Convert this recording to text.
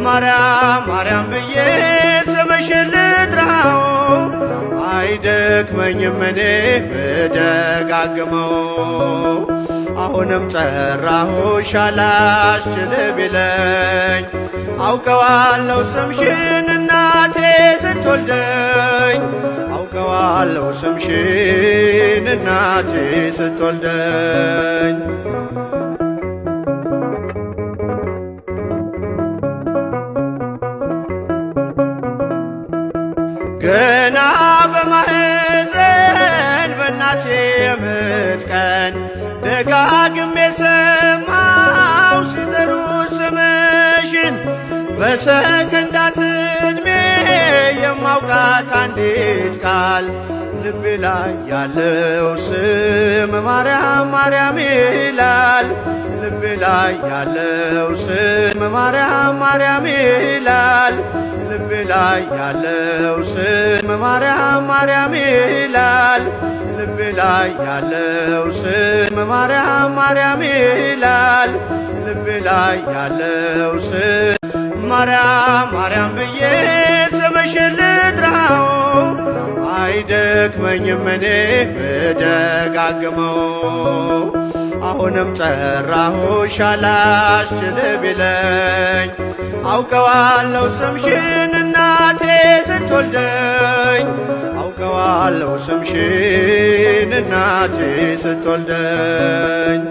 ማርያም ማርያም ብዬ ስምሽን ልጥራው አይደክመኝም እኔ ብደጋግመው። አሁንም ጠራሁሽ አላስችል ቢለኝ አውቀዋለሁ ስምሽን እናቴ ስትወልደኝ፣ አውቀዋለሁ ስምሽን እናቴ ስትወልደኝ። ገና በማህፀን በእናቴ የምጥ ቀን ደጋግሜ ሰማው ሲጠሩ ስምሽን፣ በሰከንዳት ዕድሜ የማውቃት አንዲት ቃል ልቤ ላይ ያለው ስም ማርያም ማርያም ይላል። ልቤ ላይ ያለው ስም ማርያም ማርያም ይላል። ልቤ ላይ ያለው ስም ማርያም ማርያም ይላል። ልቤ ላይ ያለው ስም ማርያም ማርያም ይላል። ልቤ ላይ ያለው ስም ማርያም ማርያም ብዬ ስምሽን ልጥራው አይደክመኝም እኔ ብደጋግመው። አሁንም ጠራሁሽ አላስችል ቢለኝ አውቀዋለሁ ስምሽን እናቴ ስትወልደኝ፣ አውቀዋለሁ ስምሽን እናቴ ስትወልደኝ።